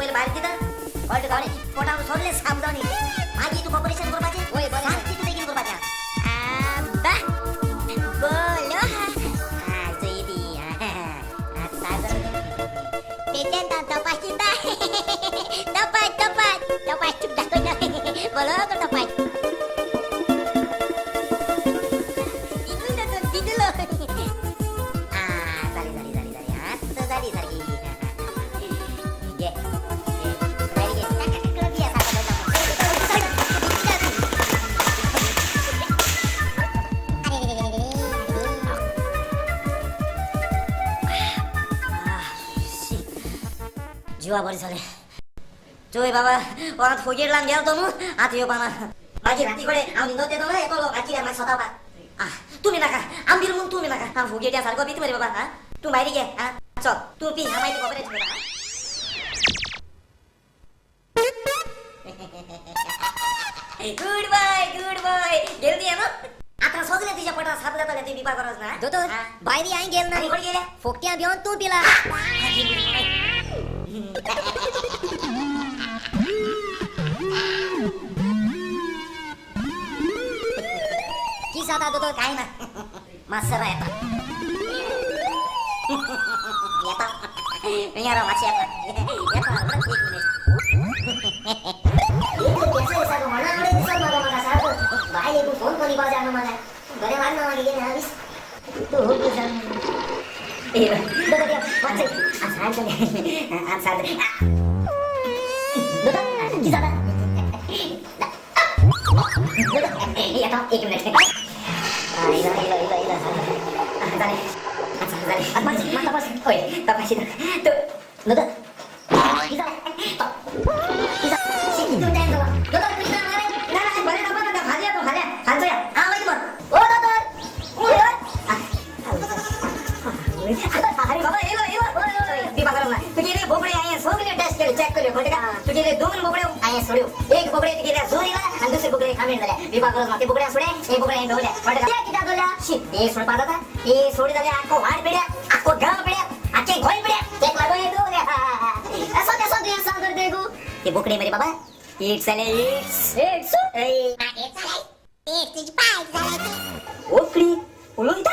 पयलीं भायर दिता कळटा गावणे पोटान सगळें साफ जावनी मागीर तुका ऑपरेशन करपाचें. वय, बरें. सारकें तूं बेगीन करपाचें. आबा बोलो. हा चोय ती. आतां पेशंट तपाशिता. तपास तपास तपास चूक दाखयता. बोलो तपास. दिदलो दोतोर दिदलो. आ जाली जाली जाली जाली आतां जाली सारकी. घे भायर घे. काका काका अरे. जिवा बरें जालें. चोय बाबा, वरात फोगेर लावन गेलो तो न्हू आतां येवपा ना. मागीर राती कडेन हांव न्हिदो तेदो न्हू येतलो मागीर म्हाका सतावपाक. आ तुमी नाका आंबीर म्हूण तुमी नाका. हांव फुगेट्या सारको पीत मरे बाबा. हा तूं भायर घे. हा चल तूं पी. हांव मागीर तुका ऑपरेशन करता. गुड बाय गुड बाय. गेल ती न्हू आतां सगळें तुज्या पोटात साफ जातलें. तुवें पिवपाक गरज ना. दोतोर भायर हांवें गेल ना. आनी कोण गेल्या? फोकट्यां भिवन तूं पिला. की जाता दोतोर? काय ना मातसो येता येता येता मातशें येता येता. एक मिनिट. फोन कोणी पावता म्हाका बरें वाडना मागीर गेलें. तूं हो. की जाता? येता एक मिनिट. इलो इलो इलो इलो. जालें जालें. तपास. हय तपाशिता तूं दोतोर की जालें? की जालें? कितू टायम जालो दोतोर? तुजी ना मरे. ना ना बरें तपास ना. फाल्यां तूं फाल्यां फाल्यां चोया. हांव वयता मग. ओ दोतोर ओ अरे बाबा येलो येलो. पिवपाक गरज ना. तुगेले बोबडे हांवें सगळे टेस्ट केले, चॅक केल्यो. कळटा का? तुगेले दोन बोबडे हांवें सोड्यो. एक बोबडे तुगेले जोर येयला आनी दुसरे बोबडे कामेण जाल्या. पिवपाक गरज ना. ते बोबडे सोडे, हे बोबडे हांवें दवरल्या. कळटा का? ते कित्याक दवरल्या? शी, ते सोडपा जाता? ते सोडी जाल्यार आख्खो वाड पिड्या, आख्खो गांव पिड्या, आख्खें गोंय पिड्या. तेक लागून हें दवरल्या. असो तेसो तुवें सांग तर तेगू. ते बोकडे मरे बाबा एड्स जाले एड्स. एड्स? ओकडी उलोयता.